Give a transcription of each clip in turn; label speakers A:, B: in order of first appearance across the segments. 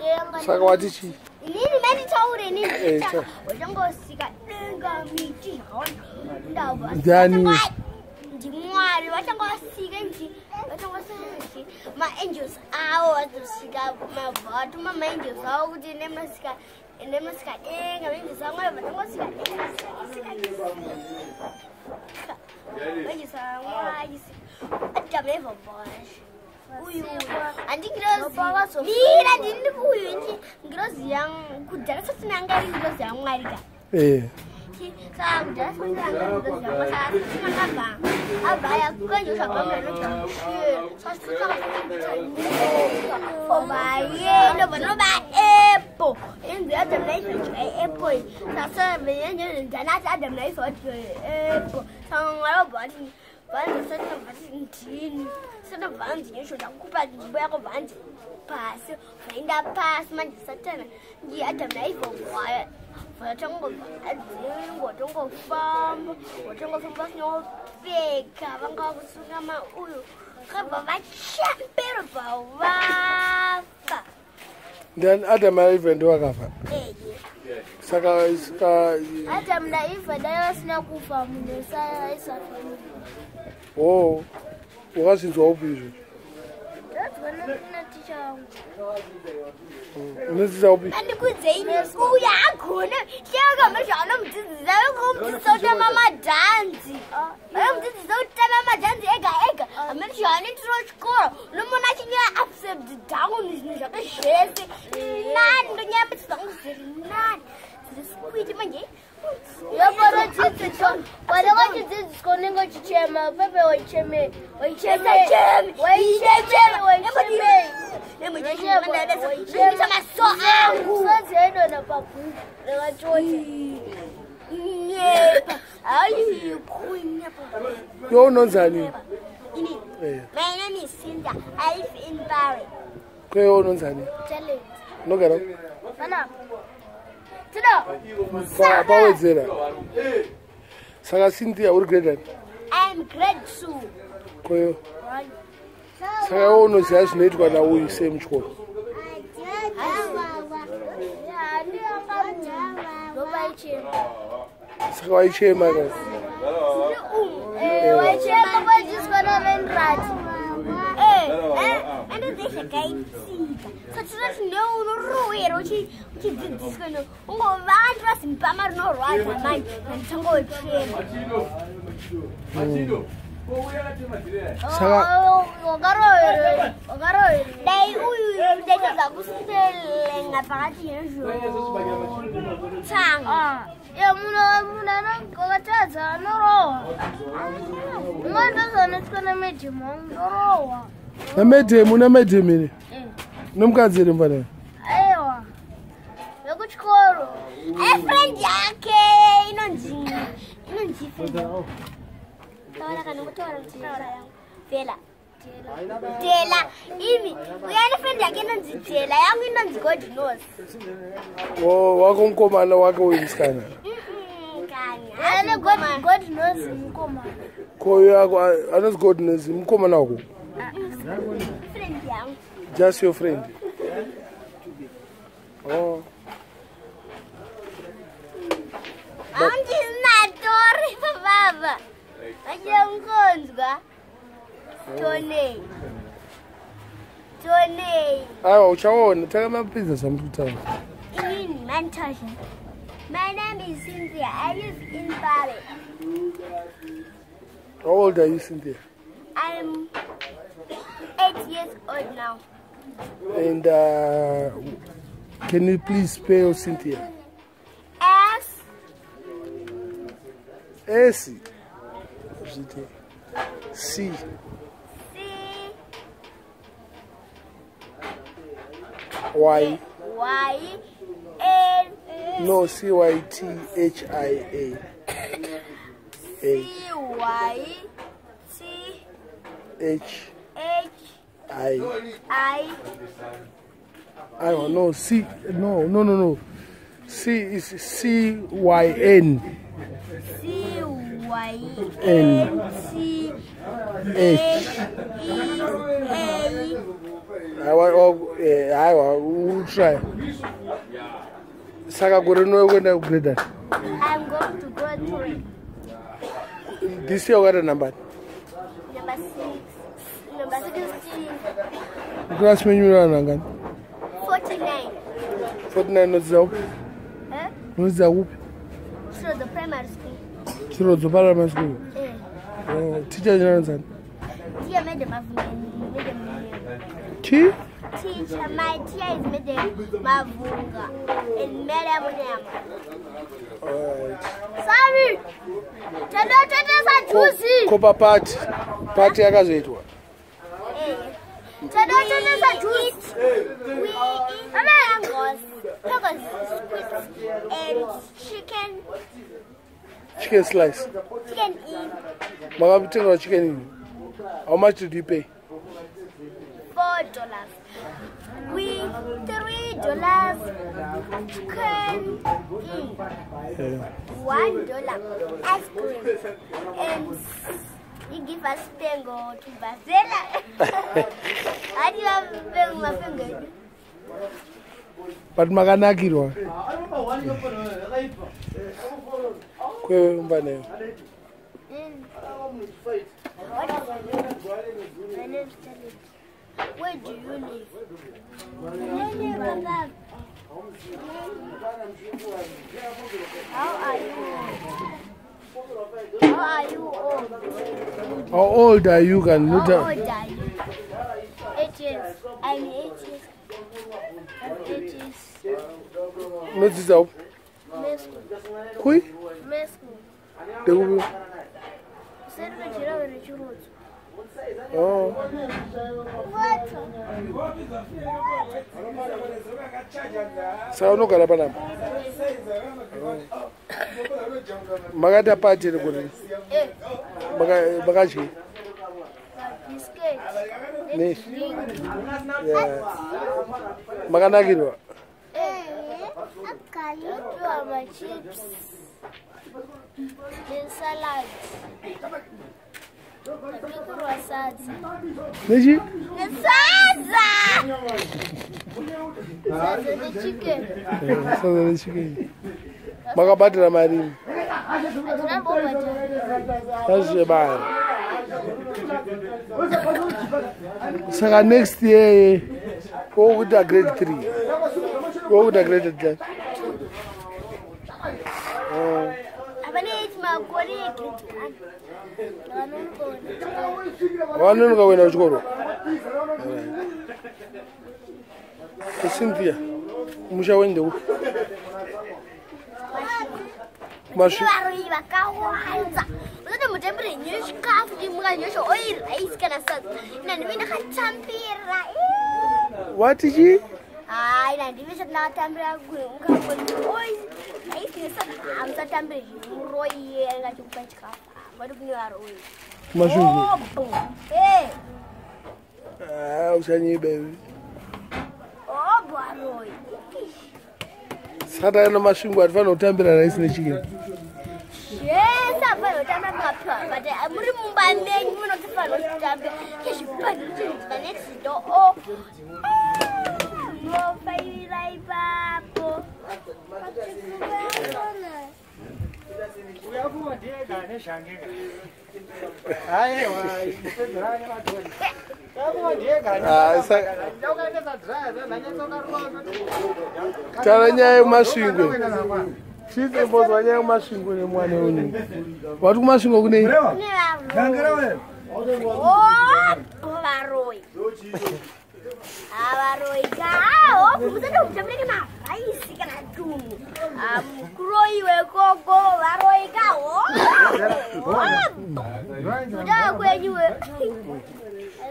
A: Denga.
B: Saka wati chii?
A: Inini manditaure inini.
B: Eh,
A: Vachangosika denga miti zvakawanda. Ndabva.
B: Ndiani?
A: Ndimwari vachangosika nji. Vachangosika nji. Maangels avo vazosika vatuma maangels avo kuti nemasika nemasika denga maangels avo Mwari vachangosika denga sika sika. Maangels avo Mwari Adam never bosh. Uyu handingirozi mira ndini uyu ndi ngirozi yangu kudhara satani anga ari ngirozi yamwari ka.
B: Eh.
A: Saka kudhara satani anga ari ngirozi yamwari, saka satani akabva abva yakonje zvabva noba apple inzi Adam naEva dya apple. Saka ndanati Adam naEva vadya apple, saka Mwari vabva vati vanzi satani vati ndini satani vanzi nyosho ndakupa nzvimbo yako vanzi pasi vaenda pasi manje satani ndiye Adam naEva waya vatongobva adzingwa tongofamba watongofamba vasina vanga vakusunga mauyu kabva vachembero bva vafa.
B: Ndiani? Adam naEva ndo vakafa?
A: Eye.
B: Saka
C: Adamu naEva dai vasina kufa, munhu aisafa.
B: O, wakazvinzwa upi izvozvo?
C: Ndadzwa naticha wangu.
B: Unodzidza upi?
A: Andikudzei, uyu agona chekama zvaanomudzidzisa, vekumudzidzisa kutamba madhanzi, vanomudzidzisa kutamba madhanzi ega ega. Hamene zvaanoitira chikoro, unomuona achinyora upside down zvinhu zvake zvese nani. Ndonyaya dzangu dziri nani, dziri squiti manje.
C: Yoporodzidziswa wana wachidzidziswa unenge uchichema pepe waichemei?
A: Waicheme.
C: Waichemei? Waichemei?
A: Ita maso angu.
C: Misodzi yaidonha pabhuku rakachota.
A: Nyepa aikunyepa.
B: Iwe unonzani?
A: Ini?
B: Eh.
A: My name is Cynthia. I live in Paris.
B: Kwewe unonzani?
C: Talent.
B: Unogara
C: Panapa tino.
B: Pawedzera. Saka Cynthia, uri grade ani?
A: I'm grade 2.
B: Kwewe, saka iwe unoziva zvinoitwa nauyu sei muchikoro?
C: Ndopaichema.
B: Saka waichema ka?
C: Waichema kwadzidziswa navendrati.
A: Andoziva zvakaitika satinoti neunorowera uchidzidziswa no ungovandura zimpama rinorwadza manje nanditangowechema.
B: Saka
C: Wakaroverwa.
A: Dai uyu ndaitadza kuselenga pakati yezvotanga.
C: Ye munhu akatadza anorohwa. Umwe ndozanoitwa namedhemu wangu, ndorohwa.
B: Namedhemu, una medhemu here? Nomukadzi here mufanana?
C: Aiwa, vekuchikoro.
A: Friend yake inonzi friend. Taura kana kutaura kutaura yangu Tela, Tela. Imi uyane friend yake inonzi Tela, yangu inonzi God Knows.
B: Wako mukomana, wake uyu musikana?
A: Kani.
C: Ane God Knows mukomana.
B: Koyo yako anonzi God Knows mukomana wako?
A: Friend yangu.
B: Just your friend? Oh.
A: Handinatori baba vachingonzwa tonei tonei.
B: Aiwa, uchaona takamapedza zvamuri kutaura.
A: Inini mantasha. My name is Cynthia. I live in Bali.
B: How old are you, Cynthia?
A: I'm 8 years old now.
B: And can you please spell Cynthia?
A: S.
B: S zvite C.
A: C.
B: Y.
A: Y N.
B: No, C Y T H I A
A: C
B: A.
A: Y T.
B: H.
A: H.
B: I.
A: I.
B: I don't know. C, no, no, no, no, C is C Y N.
A: C Y.
B: N.
A: N T.
B: H.
A: E A.
B: Aiwa, utry. Saka gore rino kuenda kugrade ani?
C: I'm going to go 3.
B: This year wakaita nambani?
C: Number 6. Number 16.
B: Class menyu mune vanhu vangani?
C: 49.
B: 49. Unodzidza kupi?
C: Eh?
B: Unodzidza kupi?
C: Chirodzo Primary School.
B: Chirodzo Primary School.
C: Eh.
B: Oh, teacher chinanzani?
C: Teacher Madam Mavunga and Madam Munyama.
B: Chi?
C: Teacher, my teacher is Madam Mavunga and Madam Munyama.
B: Alright.
C: Sorry. Tadototesa juice.
B: Kopa party. Party yakazoitwa.
C: Eh. Tadototesa juice. We eat mangoes, mangoes, squids, and chicken.
B: Chicken slice.
C: Chicken in.
B: Makatengerwa chicken in. How much did you pay?
C: $4. We $3 chicken in.
B: Yeah.
C: $1 ice cream, and you give us pengo to Basela. I do have pengo my finger.
B: But makanakirwa. Kwewe umbaneyo.
C: What is my name is Charlie. Where do you live? How are you? How are you old?
B: How old are you? Can
C: How old are you? 8 years. I'm 8 years. I'm 8 years.
B: Unodzidza kupi?
C: Mesco.
B: Kui?
C: Mesco.
B: Ndekupi?
C: Kuseri kwejirawo rechirodzo.
B: Oh.
C: What?
B: Saka unogara panapa? Makaita party here gore?
C: Eh,
B: Makadyi?
C: biscuit.
B: Ne?
C: Drink.
B: Yeah. Makanakirwa?
C: Eh, Tapiwa machips. Nesalad. Tapikurwa sadza.
B: Nechi?
C: Nesadza! Sadza nechicken.
B: Sadza nechicken. Makabhadhara marini?
C: Hatina mbobhadhara.
B: Azvebaya. Saka next year wokuita grade 3. Wokuita grade 3. Oh.
C: Havane makore egrade 1. Vanonoka.
B: Wanonoka kuenda kuchikoro? Cynthia, musha wenyu ndeupi? Masvi.
C: Varoyi vakawanda. Usati mutambire nyechikafu chimukanyosho oil rice kana sadza. Ina ndive ndakatambira.
B: Wati chii?
C: Hayi, ina ndive chati ndakatambira mukangoti oil rice nesadza. Hamusatambire zvemuroyi angachikupa chikafu. Vati kune varoyi.
B: Masvingo.
C: Obo. Eh,
B: Ah, usanyibe.
C: obo varoyi.
B: Saka taenda Masvingo hatifanira kutambira rice nechicken.
C: Zvese hapana kutamba makapiwa, but muri mumba menyu munotofanira kutambira kezvipani chinhu next door. O munofaira ipapo.
B: Ah, Taura nyaya yekuMasvingo. Chiimbozwa nyaya yekuMasvingo nemwana uyu. Wati kuMasvingo kunei?
C: Kune varoyi. Obo varoyi. Avaroyi ka hopu musati mutambire kana raisi kana tunhu. Mukuroyiwe koko varoyi ka hopu. Kudai kwenyuwe.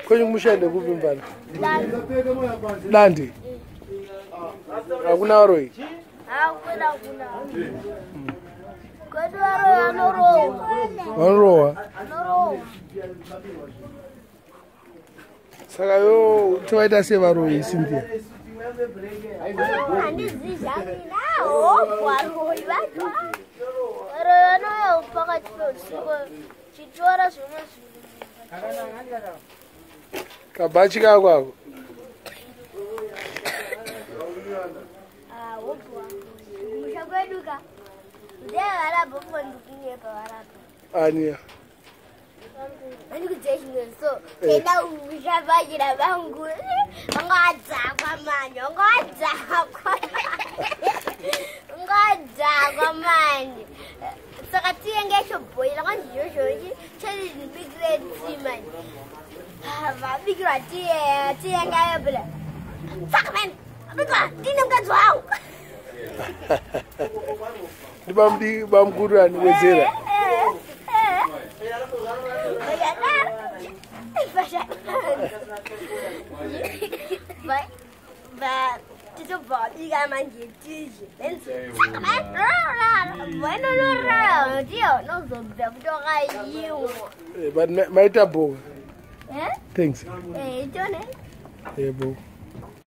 B: Kwenyu kumusha ndekupi mvana? Dande. Hakuna varoyi?
C: Hakuna kuna. Kwedu varoyi vanorohwa.
B: Vanorohwa.
C: Vanorohwa.
B: Saka yo tovaita sei varoyi, Cynthia?
C: Handizivi zvangu ini. Hopu varoyi vacho. Varoyi vanouya pakati peusiku chitora zvimwe zvinhu.
B: Kabhachi kako ako.
C: Ah, wobva. Musha kwedu ka. Ndiye varabho fondikunyepa varabho.
B: Ania.
C: Andikudzeshimwe so tenda ushavhachira vangu vanga manje vanga vadzakwa manje saka tiyenge chobhoila kwanzi izvozvo chendibikire tii manje vabikirwa tiye tiyenga yobhoila saka mani abikwa tine mukadzi wangu
B: ndibamukuru aniwedzera
C: tichobva manje tizhe nozobva kutokaiwa
B: But maita bho. Thanks.
C: Itone.
B: Yebo.